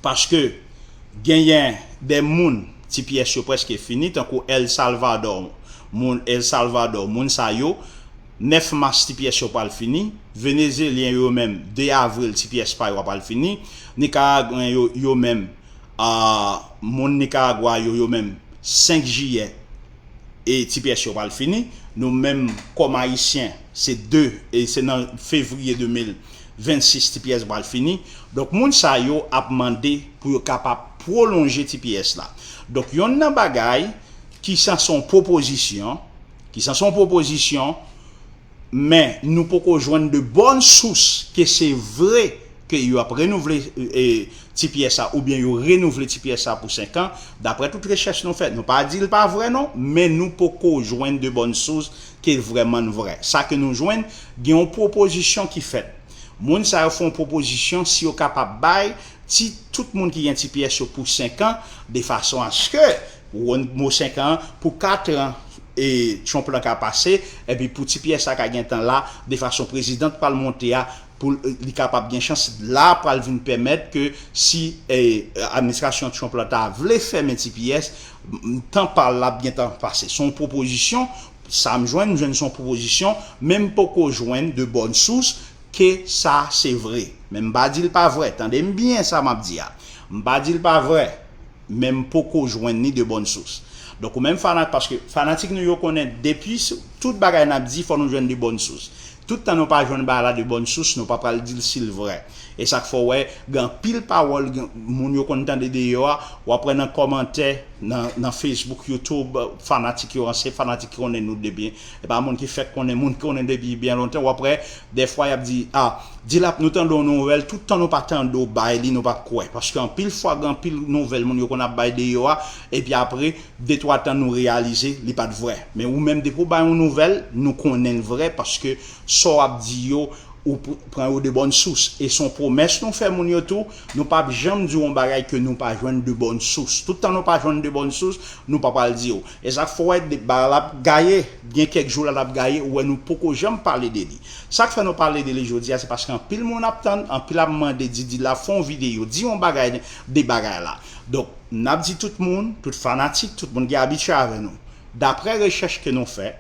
paske genyen de moun T P S yo prèske fini, tankou El Salvador, moun El Salvador, moun sa yo, nèf mas T P S yo pral fini, Venezelyen yo menm, de avril T P S pa yo pral fini, Nikaragwen yo, yo menm, a, moun Nikaragwa yo, yo menm, senk jiyè, e T P S yo pral fini. Nou menm, kòm Ayisyen, se de, e se nan fevriye de mil vennsis T P S pral fini. Donk, moun sa yo ap mande pou yo kapab pwolonje T P S la. Donk, yonn nan bagay ki sanse yon pwopozisyon, ki sanse yon pwopozisyon, men nou poko jwenn de bòn sous ke se vre ke yo ap renouvle, e, T P S a, oubyen yo renouvle T P S a pou senk an. Daprè tout rechèch nou fè, nou pa di l pa vre non, men nou poko jwenn de bòn sous ke vrèman vre. Sa ke nou jwenn, gen yon pwopozisyon ki fèt. Moun sa yo fè yon pwopozisyon si yo kapab bay ti, tout moun ki gen T P S yo pou senk an, de fason aske, ou konn mo senk an, pou kat an, e Trump lan ka pase, epi pou T P S la ka gentan la, de fason prezidan pral monte a, pou l, li kapab gen chans la, pral vin pèmèt ke si, e, administrasyon Trump la ta vle fèmen T P S, m, tan pa l ap gentan pase. Se yon pwopozisyon, sa m jwenn, m jwenn se yon pwopozisyon, men m poko jwenn de bòn sous ke sa se vre. Men m pa di l pa vre, tande m byen sa m ap di a. M pa di l pa vre, men m poko jwenn ni de bòn sous. Donk, ou menm fana-, paske fanatik nou yo konnen depi s-, tout bagay n ap di, fò nou jwenn de bòn sous. Tout tan nou pa jwenn bagay la de bòn sous, nou pa pral di l si l vre. E sa k fè w wè, gen anpil pawòl, gen, moun yo konn tande deyò a, w ap wè nan kòmantè, nan, nan Facebook, YouTube, fanatik yo, ansyen fanatik ki konnen nou depi, e pa moun ki fèk konnen, moun ki konnen depi byen lontan, w ap wè, dèfwa y ap di, a, Dilap, nou tande yon nouvèl, tout tan nou pa tande w bay li, nou p ap kwè. Paske anpil fwa, gen anpil nouvèl moun yo konn ap bay deyò a, epi apre, de twa tan nou reyalize, li pa t vrè. Men ou menm, depi w bay yon nouvèl, nou konnen l vrè, paske sa w ap di yo, Ou pr- pran yo de bòn sous. E se yon pwomès nou fè moun yo tou, nou p ap janm di w yon bagay ke nou pa jwenn de bòn sous. Tout tan nou pa jwenn de bòn sous, nou pa pral di w. E sa k fè w wè de- bagay la ap gaye, gen kèk jou la l ap gaye, ou wè nou poko janm pale de li. Sa k fè nou pale de li jodi a, se paske anpil moun ap tann, anpil ap mande Didi Lab fè yon videyo, di yon bagay de bagay la. Donk, n ap di tout moun, tout fanatik, tout moun ki abitye avè nou. Daprè rechèch ke nou fè,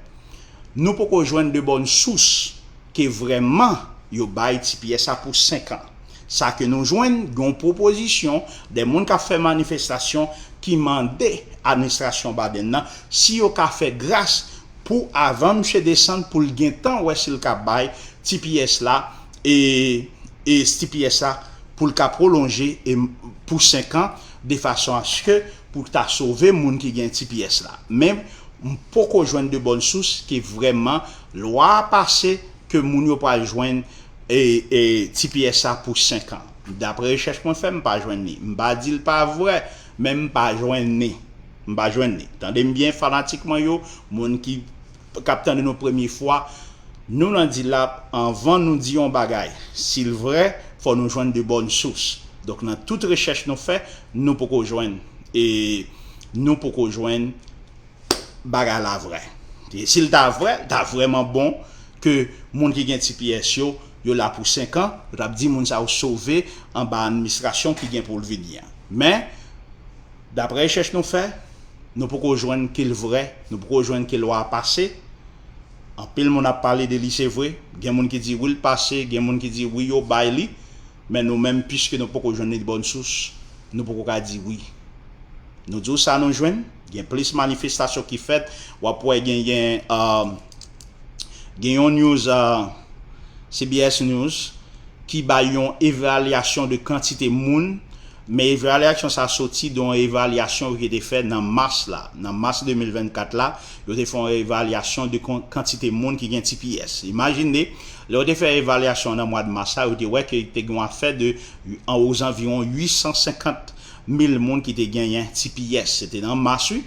nou poko jwenn de bòn sous ke vrèman yo bay T P S a pou senk an. Sa ke nou jwenn, gen yon pwopozisyon de moun k ap fè manifestasyon ki mande administrasyon Biden nan si yo ka fè gras pou avan misye desann pou l gen tan wè si l ka bay T P S la e, e T P S la pou l ka pwolonje e, pou senk an de fason aske pou ta sove moun ki gen T P S la. Men m poko jwenn de bòn sous ke vrèman lwa a pase ke moun yo pral jwenn e, e T P S a pou senk an. Daprè rechèch mwen fè, m pa jwenn li. M pa di l pa vre, men m pa jwenn li. M pa jwenn li. Tande m byen, fanatik mwen yo, moun ki k ap tande nou premye fwa, nou nan Dilap, anvan nou di yon bagay, si l vre, fò nou jwenn de bòn sous. Donk, nan tout rechèch nou fè, nou poko jwenn, e nou poko jwenn bagay la vre. E si l ta vre, l ta vrèman bon ke moun ki gen T P S yo, yo la pou senk an, yo t ap di moun sa yo sove anba administrasyon ki gen pou l vini an. Men, daprè rechèch nou fè, nou poko jwenn ke l vre, nou poko jwenn ke lwa a pase. Anpil moun ap pale de li, se vre. Gen moun ki di wi, l pase, gen moun ki di wi, yo bay li. Men nou menm, piske nou poko jwenn li de bòn sous, nou poko ka di wi. Nou di w sa nou jwenn, gen plis manifestasyon ki fèt, w ap wè genyen, uh, gen yon news, uh, C B S News, ki bay yon evalyasyon de kantite moun, men evalyasyon sa soti de yon evalyasyon ki te fèt nan mas la, nan mas de mil vennkat la, yo te fè yon evalyasyon de kon- kantite moun ki gen T P S. Imajine, lè yo te fè evalyasyon nan mwa de mas la, yo te wè ke te gen yon afè de an ozanviwon uit san senkant mil moun ki te genyen T P S. Se te nan mas, wi.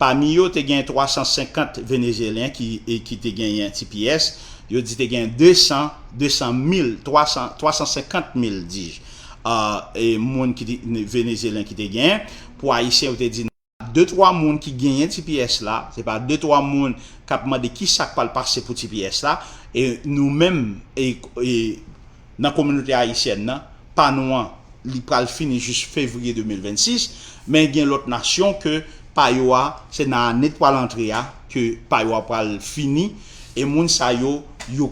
Pami yo, te gen twa san senkant Venezyelyen ki, e ki te genyen T P S. Yo di te gen de san, de san mil, twa san, twa san senkant mil, dis, uh, e moun ki te, Venezyelyen ki te genyen. Pou Ayisyen, yo te di de twa moun ki genyen T P S la, se pa de twa moun k ap mande ki sa k pral pase pou T P S la, e nou menm, e, e nan kominote ayisyèn nan, pa nou an, li pral fini jis fevriye de mil vennsis, men gen lòt nasyon ke pa yo a, se nan ane k pral antre a, ke pa yo a pral fini, e moun sa yo, yo,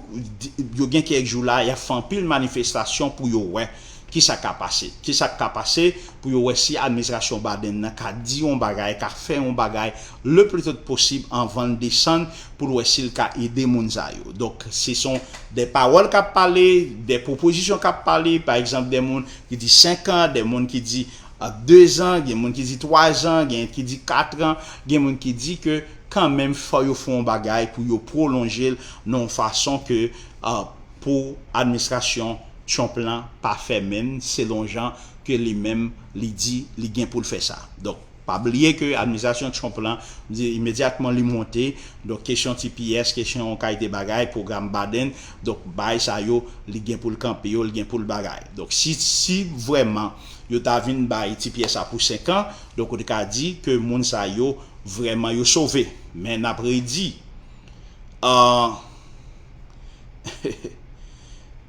yo gen kèk jou la, y ap fè anpil manifestasyon pou yo wè ki sa ka pase. Ki sa ka pase pou yo wè si administrasyon Biden nan ka di yon bagay, ka fè yon bagay le plus tôt possible anvan l desann pou l wè si l ka ede moun sa yo. Donk, se son de pawòl k ap pale, de pwopozisyon k ap pale, pa egzanp, de moun ki di senk an, de moun ki di a de zan, gen moun ki di twa zan, gen ki di kat an, gen moun ki di ke kanmenm fò yo fè yon bagay pou yo pwolonje l nan yon fason ke, uh, pou administrasyon Trump lan pa fèmen l selon jan ke li menm li di li gen pou l fè sa. Donk, pa bliye ke administrasyon Trump lan, imedyatman li monte, donk kesyon T P S, kesyon yon kalite bagay, pwogram Biden, donk bay sa yo, li gen pou l kanpe yo, li gen pou l bagay. Donk si, si vrèman yo ta vin bay T P S a pou senk an, donk ou te ka di ke moun sa yo vrèman yo sove. Men n ap redi, uh,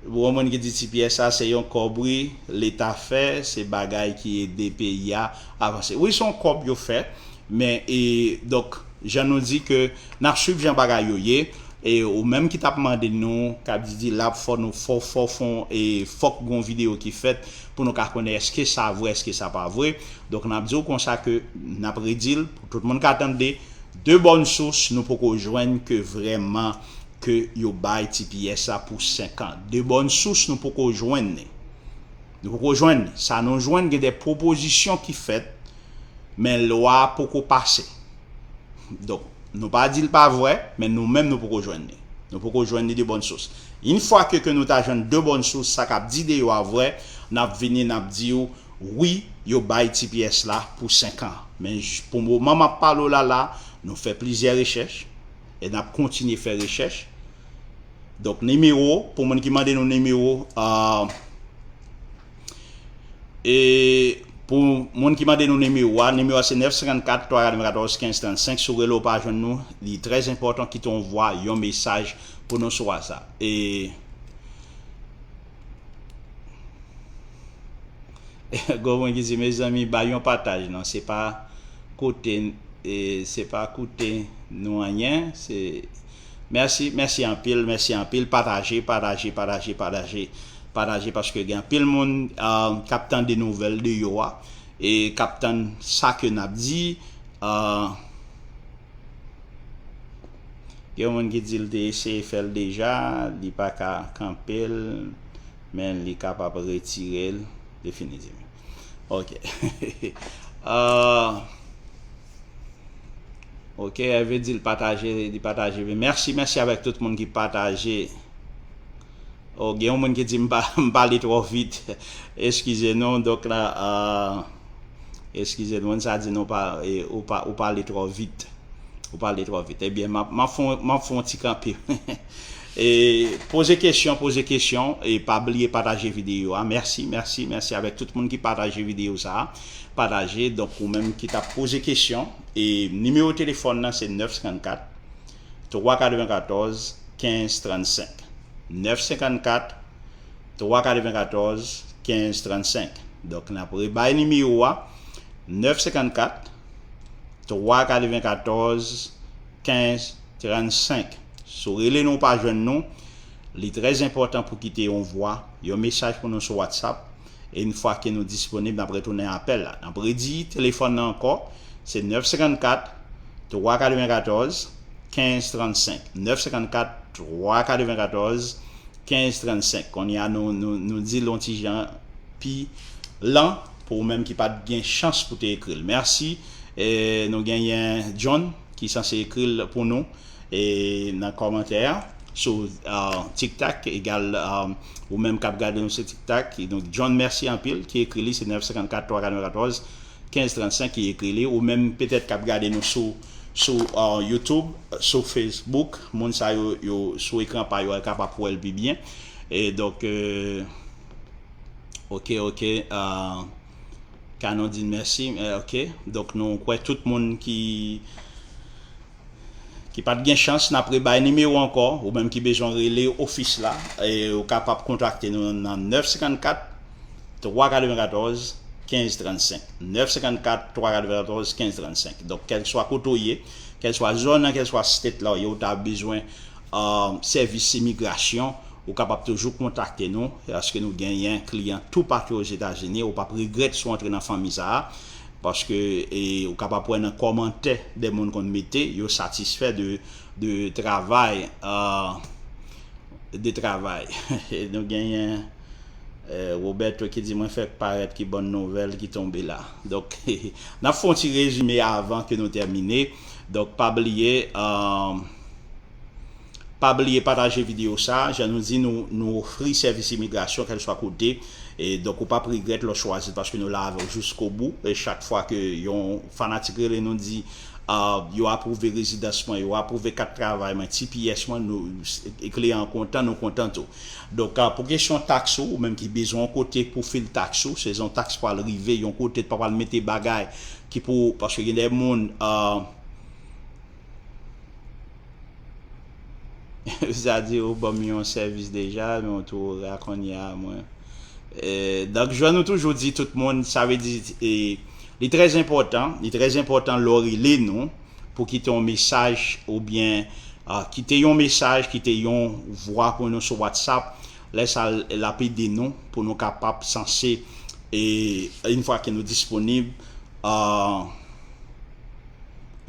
bon, moun ki di T P S a se yon kòb, wi, Leta fè, se bagay ki ede peyi a avanse. Wi, se yon kòb yo fè, men, e, donk, jan nou di ke n ap swiv jan bagay yo ye, e ou menm ki t ap mande nou, k ap di, di l ap fò nou fò, fò fon, e fòk gon videyo ki fèt pou nou ka konnen èske sa vre, èske sa pa vre. Donk, n ap di w konsa ke n ap redi l, pou tout moun ka tande, de bòn sous, nou poko jwenn ke vrèman ke yo bay T P S la pou senk an. De bòn sous, nou poko jwenn li. Nou poko jwenn li. Sa nou jwenn, gen de pwopozisyon ki fèt, men lwa a poko pase. Donk, nou pa di l pa vre, men nou menm nou poko jwenn li. Nou poko jwenn li de bòn sous. Yon fwa ke, ke nou ta jwenn de bòn sous, sa k ap di de yo a vre, n ap vini, n ap di w, wi, yo bay T P S la pou senk an. Men j- pou moman m ap pale w la la, nou fè plizyè rechèch, e n ap kontinye fè rechèch. Donk, nimewo, pou moun ki mande nou nimewo, ah, e pou moun ki mande nou nimewo a, nimewo a se nèf senkannkat, twa katrevenkatòz, kenz trannsenk. Si w rele w pa jwenn nou, li trè enpòtan, kite yon vwa, yon mesaj pou nou sou WhatsApp. E Gon moun ki di, mezanmi, bay yon pataj non, se pa koute, e, se pa koute nou anyen, se, mèsi, mèsi anpil, mèsi anpil, pataje, pataje, pataje, pataje, pataje, paske gen anpil moun, ah, k ap tande nouvèl de yo a, e k ap tann sa ke n ap di, ah, Gen yon moun ki di l te eseye fè l deja, li pa ka kanpe l, men li kapab retire l definitivman. Ok. Ah, ok, Hervé di l pataje, li pataje. Mèsi, mèsi avèk tout moun ki pataje. Oh, gen yon moun ki di m pa, m pale twò vit. Eskize nou, donk la, ah, eskize nou, moun sa di nou pa, e, ou pa, ou pale twò vit. Ou pale twò vit. Ebyen, m ap, m ap fè, m ap fè yon ti kanpe. E, poze kesyon, poze kesyon, e pa bliye pataje videyo a. Mèsi, mèsi, mèsi avèk tout moun ki pataje videyo sa a. Pataje, donk ou menm ki t ap poze kesyon. E nimewo telefòn nan se nèf senkannkat, twa katrevenkatòz, kenz trannsenk. Nèf senkannkat, twa katrevenkatòz, kenz trannsenk. Donk, n ap rebay nimewo a, nèf senkannkat, twa katrevenkatòz, kenz trannsenk. Si w rele nou, w pa jwenn nou, li trè enpòtan pou kite yon vwa, yon mesaj pou nou sou WhatsApp. E yon fwa ke nou disponib, n ap retounen apèl la. N ap redi telefòn nan ankò, se nèf senkannkat, twa katrevenkatòz, kenz trannsenk. Nèf senkannkat, twa katrevenkatòz, kenz trannsenk. Kounye a, nou, nou, nou di l yon ti jan pi lan pou ou menm ki pa t gen chans pou te ekri l. Mèsi. E nou genyen John ki sanse ekri l pou nou, e nan kòmantè a sou, ah, TikTok, egal, ah, ou menm k ap gade nou sou TikTok. E donk, John, mèsi anpil, ki ekri li, se nèf senkannkat, twa katrevenkatòz, kenz trannsenk ki ekri li, ou menm petèt k ap gade nou sou, sou, ah, YouTube, sou Facebook, moun sa yo, yo sou ekran pa yo, yo kapab wè l pi byen. E donk, euh, ok, ok, ah, Canon di n mèsi, eh, ok. Donk, nou kwè tout moun ki, ki pa t gen chans, n ap rebay nimewo ankò, ou menm ki bezwen rele ofis la, e ou kapab kontakte nou nan nèf senkannkat, twa katrevenkatòz, kenz trannsenk. Nèf senkannkat, twa katrevenkatòz, kenz trannsenk. Donk, kèlkeswa kote w ye, kèlkeswa zòn nan, kèlkeswa state la w ye, ou ta bezwen, ah, sèvis imigrasyon, ou kapab toujou kontakte nou, paske nou genyen kliyan toupatou Ozetazini, ou p ap regrèt si w antre nan fanmi sa a, paske, e, ou kapab wè nan kòmantè de moun konn mete, yo satisfè de, de travay, ah, de travay. Nou genyen, eh, Roberto ki di, mwen fèk parèt ki bòn nouvèl ki tonbe la. Donk, n ap fè yon ti rezime avan ke nou tèmine. Donk, pa bliye, ah, pa bliye pataje videyo sa. Jan nou di, nou, nou ofri sèvis imigrasyon, kèlswa kote. E donk, ou p ap regrèt lè w chwazi l, paske nou la avè w jiskobou. E chak fwa ke yon fanatik rele nou di, ah, yo apwouve rezidans mwen, yo apwouve kat travay mwen, T P S mwen, nou, e kliyan an kontan, nou kontan tou. Donk, ah, pou kesyon taks ou, ou menm ki bezwen yon kote pou fil taks ou, sezon taks pral rive, yon kote pa pral mete bagay ki pou, paske gen de moun, ah, sa di ou ban m yon sèvis deja, men w tou rakonnya mwen. E, donk, jan nou toujou di tout moun, sa vle di, e, li trè enpòtan, li trè enpòtan lè w rele nou pou kite yon mesaj oubyen, ah, kite yon mesaj, kite yon vwa pou nou sou WhatsApp. Lè sa l ap ede nou pou nou kapab sanse, e, yon fwa ke nou disponib, ah,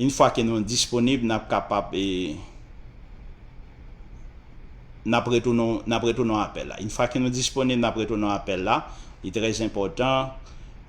yon fwa ke nou disponib, n ap kapab, e, n ap retounen, n ap retounen apèl la. Yon fwa ke nou disponib, n ap retounen apèl la. Li trè enpòtan.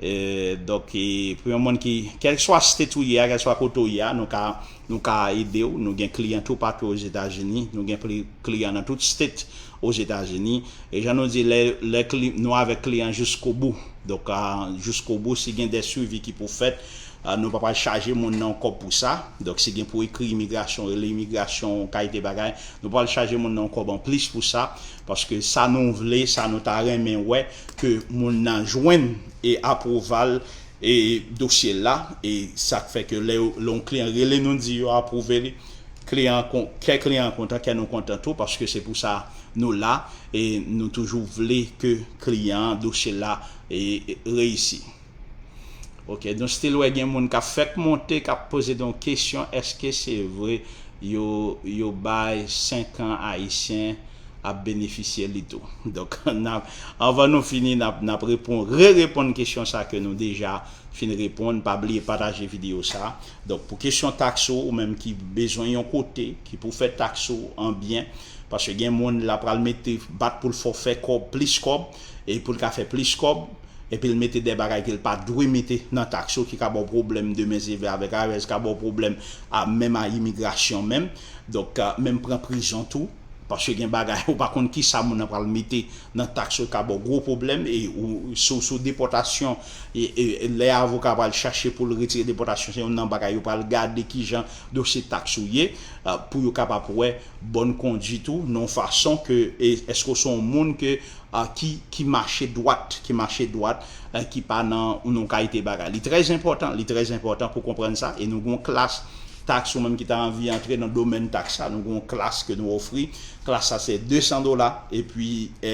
E, donk, e, pou yon moun ki, kèlkeswa state ou ye a, kèlkeswa kote ou ye a, nou ka, nou ka ede w. Nou gen kliyan toupatou Ozetazini. Nou gen pli-, kliyan nan tout state Ozetazini. E jan nou di, lè, lè kli-, nou avèk kliyan jiskobou. Donk, ah, jiskobou, si gen de swivi ki pou fèt, Ah, nou pa pral chaje moun nan kòb pou sa. Donk, si gen pou ekri imigrasyon, rele imigrasyon, kalite bagay, nou pa pral chaje moun nan kòb anplis pou sa. Paske sa nou vle, sa nou ta renmen wè, ke moun nan jwenn e apwouval e dosye la. E sa k fè ke lè yo- lè yon kliyan rele nou di yo apwouve li, kliyan kon- kè kliyan kontan, kè nou kontan tou, paske se pou sa nou la. E nou toujou vle ke kliyan dosye la e, e reyisi. Ok, nou still wè gen moun k ap fèk monte, k ap poze nou kesyon, èske se vre yo, yo bay senk an ayisyen ap benefisye li tou? Donk, n ap- anvan nou fini, n ap- n ap reponn, re-reponn kesyon sa ke nou deja fin reponn. Pa bliye pataje videyo sa. Donk, pou kesyon taks ou, ou menm ki bezwen yon kote, ki pou fè taks ou an byen, paske gen moun la pral mete bat pou l fè w fè kòb, plis kòb, e pou l ka fè plis kòb, epi l mete de bagay ke l pa dwe mete nan taks ou, ki ka ba w pwoblèm demen, se vre, avèk I R S, ka ba w pwoblèm a, menm a imigrasyon menm. Donk, a, menm pran prizon tou, paske gen bagay ou pa konn ki sa moun nan pral mete nan taks ou, ka ba w gwo pwoblèm, e ou sou, sou depòtasyon, e, e lè avoka pral chache pou l retire depòtasyon, se youn nan bagay yo pral gade ki jan dosye taks ou ye, a, pou yo kapab wè bòn kondwit ou, nan yon fason ke, e, èske w se yon moun ke a, ki, ki mache dwat, ki mache dwat, a, ki pa nan yon kalite bagay. Li trè enpòtan, li trè enpòtan pou konprann sa, e nou gen yon klas taks, ou menm ki ta anvi antre nan domèn taks la, nou gen yon klas ke nou ofri. Klas sa se de san dola, epi, e,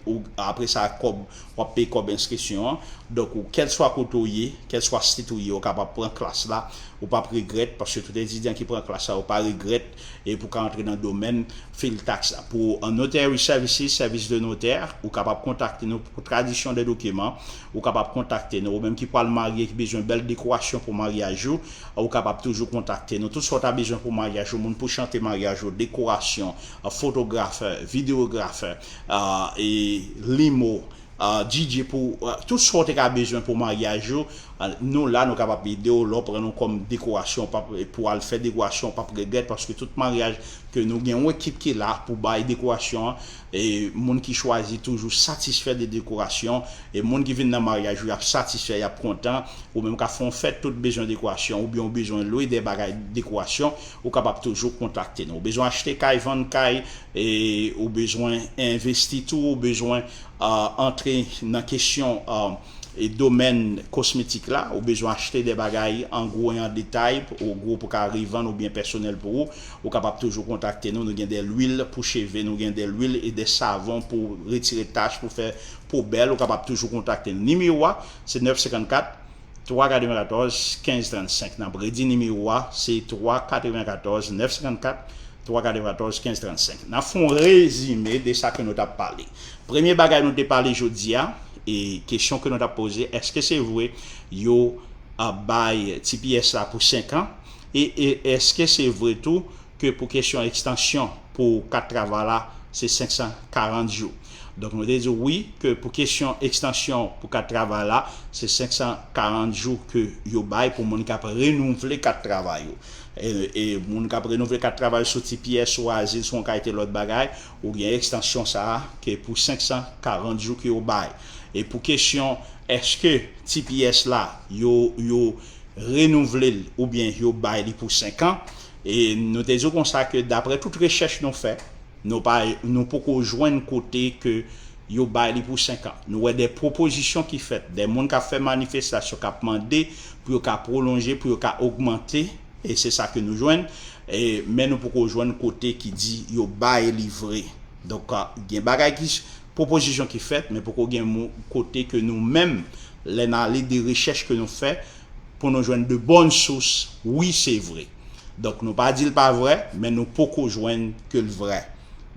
ou- apre sa, kòb, w ap peye kòb enskripsyon an. Donk, ou, kèlswa kote w ye, kèlswa sit ou ye, ou kapab pran klas la, ou p ap regrèt, paske tout etidyan ki pran klas la, ou pa regrèt, e pou w ka antre nan domèn field tax la. Pou, uh, notary services, sèvis de notè, ou kapab kontakte nou pou tradisyon de dokiman, ou kapab kontakte nou, ou menm ki pral marye, ki bezwen bèl dekorasyon pou maryaj ou, ou kapab toujou kontakte nou. Tout sa w ta bezwen pou maryaj ou, moun pou chante maryaj ou, dekorasyon, uh, fotografè, videografè, uh, e limo, uh, D J pou, uh, tout sa w te ka bezwen pou maryaj ou, uh, nou la, nou kapab ede w, lè w pran nou kòm dekorasyon, p ap- pou al fè dekorasyon, w p ap regrèt, paske tout maryaj ke nou gen yon ekip ki la pou bay dekorasyon an, e moun ki chwazi toujou satisfè de dekorasyon, e moun ki vin nan maryaj ou, y ap satisfè, y ap kontan, ou menm ka fè yon fèt, tout bezwen dekorasyon, oubyen ou bezwen lwe de bagay dekorasyon, ou kapab toujou kontakte nou. Ou bezwen achte kay, vann kay, e ou bezwen envesti tou, ou bezwen, a, antre nan kesyon, a, e domèn kosmetik la, ou bezwen achte de bagay an gwo e an detay, ou gwo pou ka revann oubyen pèsonèl pou ou, ou kapab toujou kontakte nou. Nou gen de lwil pou cheve, nou gen de lwil e de savon pou retire tach, pou fè po bèl, ou kapab toujou kontakte nou. Nimewo a, se nèf senkannkat, twa katrevenkatòz, kenz trannsenk. N ap redi nimewo a, se twa katrevenkatòz, nèf senkannkat, twa katrevenkatòz, kenz trannsenk. N ap fè yon rezime de sa ke nou t ap pale. Premye bagay nou te pale jodi a, e kesyon ke nou t ap poze, èske se vre yo ap bay T P S la pou senk an? E, e èske se vre tou ke pou kesyon ekstansyon pou kat travay la, se senk san karant jou? Donk, nou te di wi, ke pou kesyon ekstansyon pou kat travay la, se senk san karant jou ke yo bay pou moun k ap renouvle kat travay yo. E, e moun k ap renouvle kat travay sou T P S, sou azil, sou yon kalite lòt bagay, ou gen ekstansyon sa a, ke pou senk san karant jou ke yo bay. E pou kesyon, èske T P S la, yo, yo renouvle l oubyen yo bay li pou senk an? E nou te di w konsa ke daprè tout rechèch nou fè, nou pa, nou poko jwenn kote ke yo bay li pou senk an. Nou wè de pwopozisyon ki fèt, de moun k ap fè manifestasyon, k ap mande pou yo ka pwolonje, pou yo ka ogmante, e se sa ke nou jwenn, e, men nou poko jwenn kote ki di yo bay li vre. Donk, a, gen bagay ki, pwopozisyon ki fèt, men poko gen mo- kote ke nou menm, lè n ale de rechèch ke nou fè, pou nou jwenn de bòn sous, wi, se vre. Donk, nou pa di l pa vre, men nou poko jwenn ke l vre.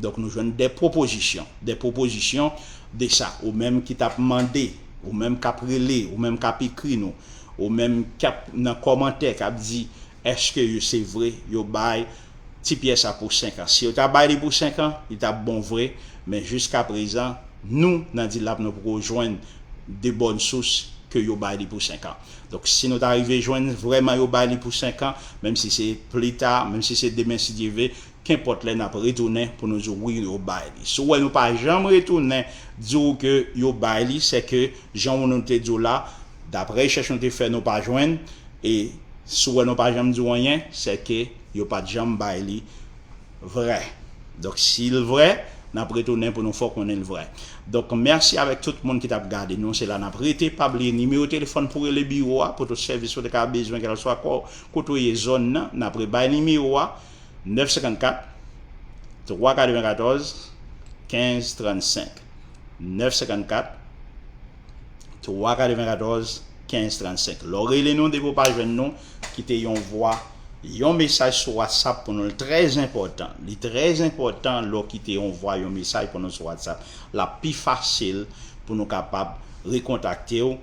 Donk, nou jwenn de pwopozisyon, de pwopozisyon de sa. Ou menm ki t ap mande, ou menm k ap rele, ou menm k ap ekri nou, ou menm k ap nan kòmantè, k ap di, èske yo, se vre, yo bay T P S la pou senk an? Si yo ta bay li pou senk an, li t ap bon vre, men jiskaprezan, nou, nan dilap, nou poko jwenn de bòn sous ke yo bay li pou senk an. Donk, si nou ta rive jwenn vrèman yo bay li pou senk an, menm si se pli ta, menm si se demen, si Dye vle, kenpòt lè n ap retounen pou nou di w wi, yo bay li. Si w wè nou pa janm retounen di w ke yo bay li, se ke, jan nou te di w la, daprè rechèch nou te fè, nou pa jwenn, E si w wè nou pa janm di w anyen, se ke yo pa t janm bay li vrè. Donk, si l vrè, n ap retounen pou nou fè w konnen l vrè. Donk, mèsi avèk tout moun ki t ap gade nou. Se la n ap rete. Pa bliye nimewo telefòn pou rele biwo a, pou tout sèvis ou te ka bezwen, kèlswa kote w ye, zòn nan. N ap rebay nimewo a, nèf senkant kat, twa katrevenkatòz, kenz trannsenk. Nèf senkant kat, twa katrevenkatòz, kenz trannsenk. Lè w rele nou depi w pa jwenn nou, kite yon vwa, yon mesaj sou WhatsApp pou nou. Li trè enpòtan. Li trè enpòtan lè w kite yon vwa, yon mesaj pou nou sou WhatsApp. L ap pi fasil pou nou kapab rekontakte w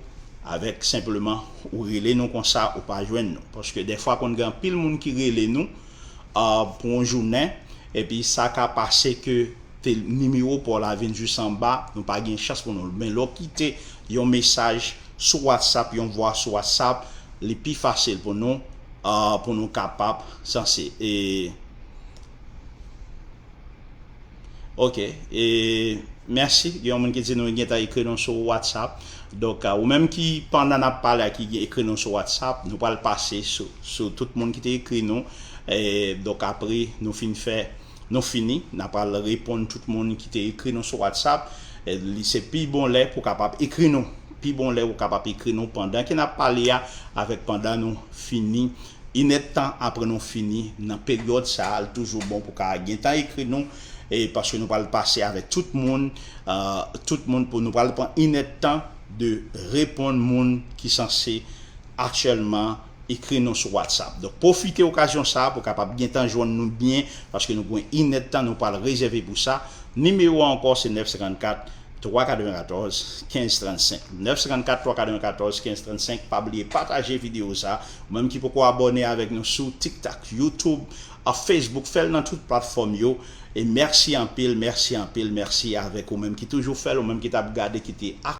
avèk senpleman ou rele nou konsa ou pa jwenn nou. Paske dèfwa konn gen anpil moun ki rele nou, ah, pou yon jounen, epi sa ka pase ke te nimewo pa w la vin jis anba, nou pa gen chans pou nou. Men lè w kite yon mesaj sou WhatsApp, yon vwa sou WhatsApp, li pi fasil pou nou, ah, pou nou kapab sanse. E, ok, e mèsi. Gen yon moun ki di nou gentan ekri nou sou WhatsApp. Donk, ah, ou menm ki pandan n ap pale a ki ekri nou sou WhatsApp, nou pral pase sou, sou tout moun ki te ekri nou. E, donk, apre nou fin fè, nou fini, n ap al reponn tout moun ki te ekri nou sou WhatsApp. E, li se pi bon lè pou kapab ekri nou. Pi bon lè ou kapab ekri nou pandan ke n ap pale a, avèk pandan nou fini. Inèdtan apre nou fini, nan peryòd sa a, l toujou bon pou ka gentan ekri nou, e paske nou pral pase avèk tout moun, ah, tout moun pou nou pral pran inèdtan de reponn moun ki sanse aktyèlman ekri nou sou WhatsApp. Donk, pwofite okazyon sa a pou kapab gentan jwenn nou byen, paske nou gen inèdtan nou pral rezève pou sa. Nimewo a ankò, se nèf senkant kat, twa katrevenkatòz, kenz trannsenk. Nèf senkant kat, twa katrevenkatòz, kenz trannsenk. Pa bliye pataje videyo sa a. Ou menm ki poko abòne avèk nou sou TikTok, YouTube, ak Facebook, fè l nan tout platfòm yo. E mèsi anpil, mèsi anpil, mèsi avèk ou menm ki toujou fè l, ou menm ki t ap gade, ki te ak